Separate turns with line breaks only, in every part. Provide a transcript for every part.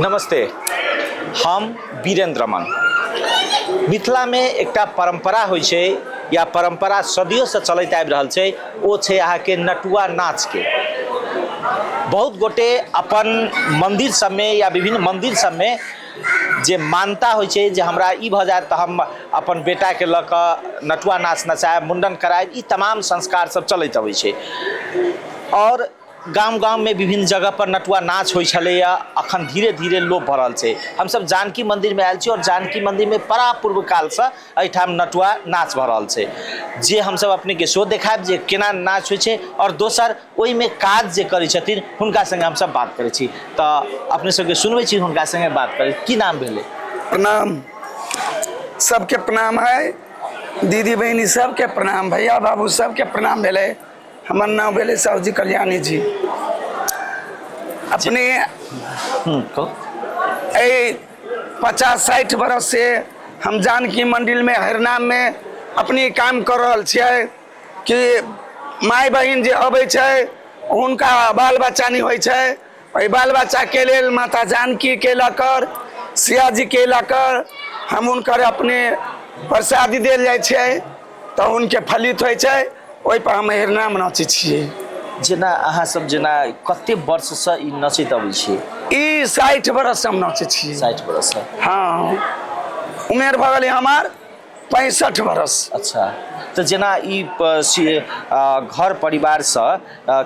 नमस्ते, हम वीरेंद्र रमन। मिथिलामे एकटा परम्परा होइ छै या परम्परा सदियोंसँ चलैत आबि रहल छै, ओ छै अहाँके नटुआ नाचके। बहुत गोटे अपन मन्दिर सबमे या विभिन्न मन्दिर सबमे जे मान्यता होइ छै जे हमरा ई भऽ जायत तऽ हम अपन बेटाके लऽ कऽ नटुआ नाच नचायब, मुण्डन करायब, ई तमाम संस्कार सब चलैत अबै छै। आओर गाम गाममे विभिन्न जगहपर नटुआ नाच होइ छलैए, अखन धीरे धीरे लोप भऽ रहल छै। हमसब जानकी मन्दिरमे आयल छी आओर जानकी मन्दिरमे परापूर्व कालसँ एहिठाम नटुआ नाच भऽ रहल छै, जे हमसब अपनेके सेहो देखायब जे केना नाच होइ छै। आओर दोसर ओहिमे काज जे करै छथिन हुनका सङ्गे हमसब बात करै छी, तऽ अपने सबके सुनबै छी हुनका सङ्गे बात करै। की नाम भेलै?
प्रणाम, सबके प्रणाम है, दीदी बहिनी सबके प्रणाम, भैया बाबू सबके प्रणाम भेलै। हमर नाम भेलै साहुजी कल्याणी जी। अपने एहि 50-60 बरस से हम जानकी मंदिर में हरिनाम में अपने काम कर रहल छियै कि माय बहिन जे अबै छै हुनका बाल बच्चा नहि होइ छै, ओहि बाल बच्चाके लेल माता जानकीके लऽ कर सिया जीके लऽ कर हम हुनकर अपने प्रसादी देल जाइ छै तऽ हुनके फलित होइ छै। ओहिपर हम हरिनाम नाचै छियै।
जेना अहाँ सब जेना कते वर्षसँ ई नचैत अबै छियै?
ई 60 बरससँ हम नाचै छियै।
60 बरससँ?
हँ, उमेर भऽ गेलै हमर 65 बरस।
अच्छा, तऽ जेना ई घर परिवारसँ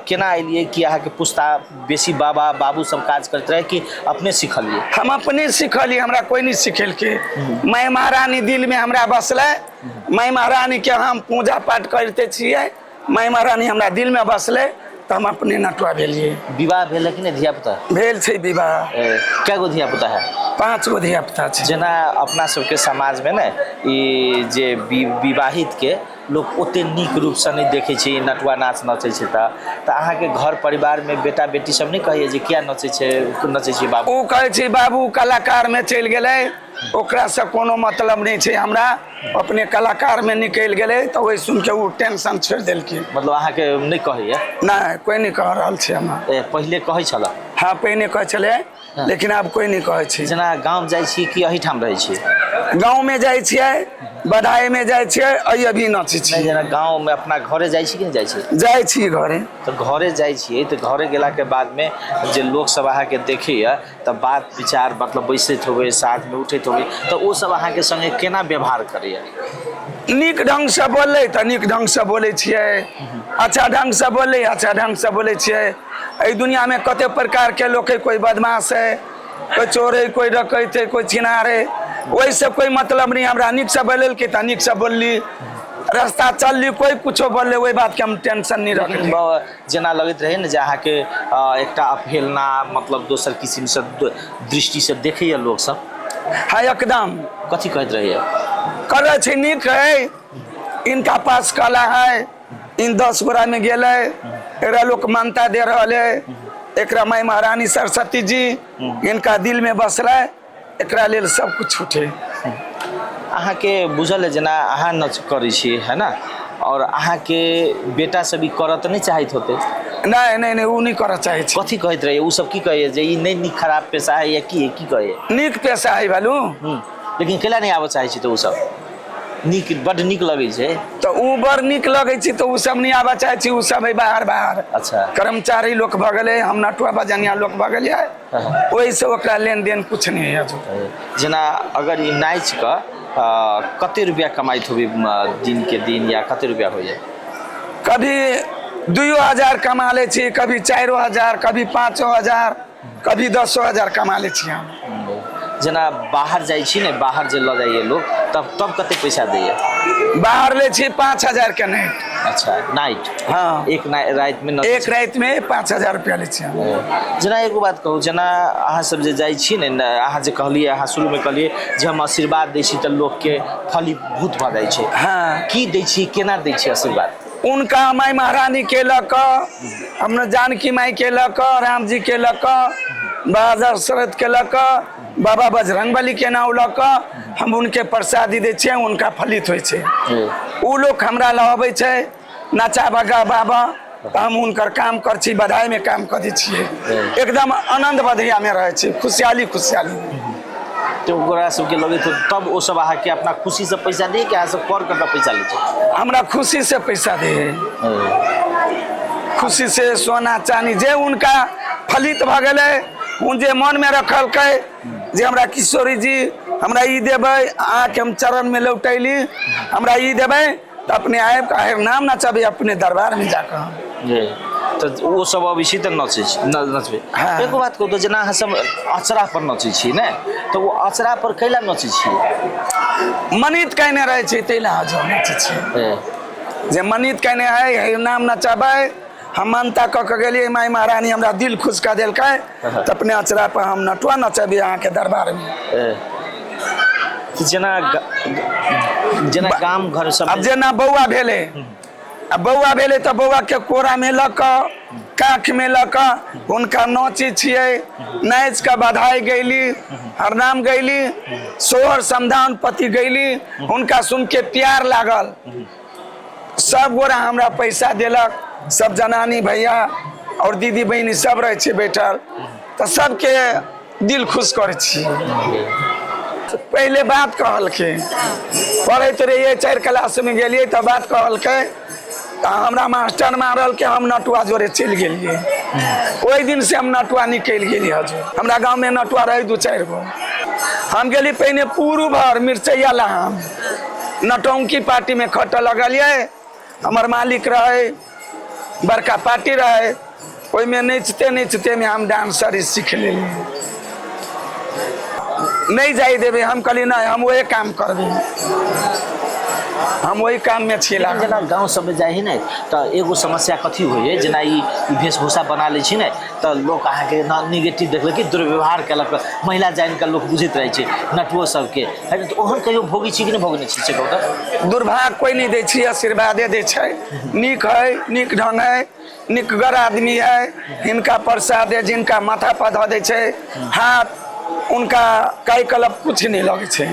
केना एलियै कि अहाँके पुस्ता बेसी बाबा बाबू सब काज करैत रहै कि अपने सिखलियै?
हम अपने सिखलियै, हमरा कोइ नहि सिखेलकै। माय महारानी दिलमे हमरा बसलै, माय महारानीके हम पूजा पाठ करिते छियै, माय महारानी हमरा दिलमे बसलै तऽ हम अपने नटुआ भेलियै।
विवाह भेल कि नहि धियापुता?
भेल छै विवाह।
कए गो धियापुता है?
5 गो धियापुता छै।
जेना अपना सबके समाजमे ने ई जे विवाहितके लोक ओते नीक रूपसँ नहि देखै छै नटुआ नाच नचै छै, तऽ अहाँके घर परिवारमे बेटा बेटी सब नहि कहैए जे किया नचै छै, नचै छै बाबू?
ओ कहै छै बाबू कलाकारमे चलि गेलै, ओकरासँ कोनो मतलब नहि छै हमरा, अपने कलाकारमे निकलि गेलै, तऽ ओहि सुनिके ओ टेंशन छोड़ि देलखिन।
मतलब अहाँके नहि कहैए?
नहि, कोइ नहि कह रहल छै हमरा।
पहिले कहै छलए?
हँ, पहिने कहै छलै, लेकिन आब कोइ नहि कहै छै।
जेना गाँव जाइ छी कि एहिठाम रहै छी?
गाँवमे जाइ छियै, बधाइमे जाइ छियै, अइ अभी नाचै
नहि,
छियै।
जेना गाँवमे अपना घरे जाइ छी कि नहि जाइ छी?
जाइ छी घरे।
तऽ घरे जाइ छियै तऽ घरे गेलाके बादमे जे लोकसब अहाँके देखैए तऽ बात विचार मतलब बैसैत होबै, साथमे उठैत होबै, तऽ ओ सब अहाँके सङ्गे केना व्यवहार करैए?
नीक ढङ्गसँ बोललै तऽ नीक ढङ्गसँ बोलै छियै, अच्छा ढङ्गसँ बोललै अच्छा ढङ्गसँ बोलै छियै। एहि दुनिआँमे कते प्रकारके लोक है, कोइ बदमाश है, कोइ चोर है, कोइ डकैत है, कोइ छिनार है, ओहिसँ कोइ मतलब नहि। हमरा नीकसँ बोललकै तऽ नीकसँ बोलली, रास्ता चलली, कोइ कुछो बोललै ओहि बातके हम टेंशन नहि रखली।
जेना लगैत रहै ने जे अहाँके एकटा अवहेलना मतलब दोसर किसिमसँ दृष्टिसँ देखैए लोकसब?
हँ, एकदम।
कथी कहैत रहैए?
करै छै नीक है, इनका पास कला है, इन 10 गोरामे गेलै, एकरा लोक मान्यता दे रहल है, एकरा माय महारानी सरस्वती जी इनका दिलमे बसलै, एकरा लेल सब कुछ छूटे।
अहाँके बुझल है जेना अहाँ नच करै छी है ना, और अहाँके बेटा सब ई करऽ तऽ नहि चाहैत होतै?
नहि नहि नहि, ओ नहि करऽ चाहै छै।
कथी कहैत रहै ओ सब? की कहैए जे ई नहि नीक खराब पेशा है या की है, की कहैए?
नीक पेशा है बालू।
लेकिन केला नहि आबऽ चाहै छै तऽ ओ सब? नीक, बड नीक लगै छै।
तऽ ओ बड़ नीक लगै छै, तऽ ओ सब नहि आबऽ चाहै छै, ओ सब है बाहर बाहर।
अच्छा।
कर्मचारी लोक भऽ गेलै, हम नटुआ बजनिया लोक भऽ गेलियै।
हाँ।
ओहिसँ ओकरा लेन देन कुछ नहि है।
जेना अगर ई नाचि कऽ कते रुपया कमाइत होबी दिन के दिन, या कते रुपया होइया?
कभी 2000 कमा लै छी, कभी 4000, कभी 5000, कभी 10000 कमा लै छी हम।
जेना बाहर जाइ छी ने, बाहर जे लऽ जाइए लोक, तब तब कते पैसा दैया?
बाहर लै छी 5000 के नाइट।
अच्छा, नाइट?
हाँ।
एक राति में?
एक राति में 5000 रुपया लै छी हम।
जेना एगो बात कहू, जेना अहाँ सब जे जाइ छी ने, अहाँ जे कहलियै, अहाँ शुरूमे कहलियै जे हम आशीर्वाद दै छी तऽ लोकके फलीभूत भऽ जाइ छै।
हाँ।
की दै छी, केना दै छी आशीर्वाद?
उनका माई महारानी के लऽ कऽ, अपना जानकी माई के लऽ कऽ, राम जी के लऽ कऽ, बाबा दशरथ के लऽ कऽ, बाबा बजरंगबली के नाम लऽ कऽ हम उनके प्रसादी दै छियै, उनका फलित होइ छै। ओ लोक हमरा लग अबै छै नचा बगा बाबा, तऽ हम हुनकर काम कर छी, बधाईमे काम कऽ दै छियै। एकदम आनन्द बधैयामे रहै छै, खुशहाली खुशहाली।
तऽ ओकरा सबके लगैत हो, तब ओ सब अहाँके अपना खुशीसँ पैसा दै कि अहाँ सब कर कऽ पैसा लै छै?
हमरा खुशी से पैसा दे है, खुशी से सोना चानी जे उनका फलित भऽ गेलै, उन जे मनमे रखलकै जे हमरा किशोरी जी हमरा ई देबै, अहाँके हम चरणमे लौटैली, हमरा ई देबै, तऽ अपने आबि कऽ नाम नचबै अपने दरबारमे जाकऽ।
जी, तऽ ओ सब अबै छी तऽ नचै छी, नचबै?
हाँ।
एगो बात कहू तऽ, जेना अहाँ सब अचरा पर नचै छी ने, तऽ ओ अचरा पर कैला नचै छी?
मनीत कयने रहै छै ताहि लए हजो नचै छी। जे मनीत कयने है, हे नाम नचबै, हम मानता कऽ के गेलियै, माय महारानी हमरा दिल खुश कऽ देलकै, तऽ अपने अचरा पर हम नटुआ नचबै अहाँके दरबारमे।
तऽ जेना जेना गाम घर सब
आब जेना बौआ भेलै, आ बौआ भेलै तऽ बौआके कोरामे लऽ कऽ, काँखमे लऽ कऽ हुनका नोचै छियै, नाचि कऽ बधाई गैली, हरनाम गैली, सोहर समधान पति गैली, हुनका सुनके प्यार लागल। सब गोरा हमरा पैसा देलक, सब जनानी भैया और दीदी बहिनी सब रहै छै बैठल, तऽ सबके दिल खुश करै छी। पहिले बात कहलकै, पढ़ैत रहियै, 4 क्लासमे गेलियै तऽ बात कहलकै, तऽ हमरा मास्टर मारलकै, हम नटुआ जोरे चलि गेलियै। ओहि दिन से हम नटुआ निकलि गेलियै। हजूर, हमरा गाँवमे नटुआ रहै 2-4 गो। हम गेली पहिने पूर्व भर मिरचैया लहाम नटौंकी पार्टीमे खटऽ लगलियै। हमर मालिक रहै, बड़का पार्टी रहै, ओहिमे नचिते नचितेमे हम डांसर सीख लेलियै। नहि जाइ देबै, हम कहलियै नहि, हम ओहे काम करबै, हम ओहि काममे छी लागल।
जेना गाँव सबमे जाइ है ने, तऽ एगो समस्या कथी होइ है, जेना ई वेशभूषा बना लै छी ने, तऽ लोक अहाँके निगेटिव देखलक कि दुर्व्यवहार केलक, महिला जानि कऽ लोक बुझैत रहै छै नटुओ सबके है ने, तऽ ओहन कहियो भोगै छी कि नहि भोगने छी, से कहू तऽ?
दुर्भाग्य कोइ नहि दै छै, आशीर्वादे दै छै। नीक है, नीक ढंग है, नीकगर आदमी है, हिनका प्रसाद है, जिनका माथा पर धऽ दै छै हाथ, उनका काई कलप कुछ नहि लगै छै।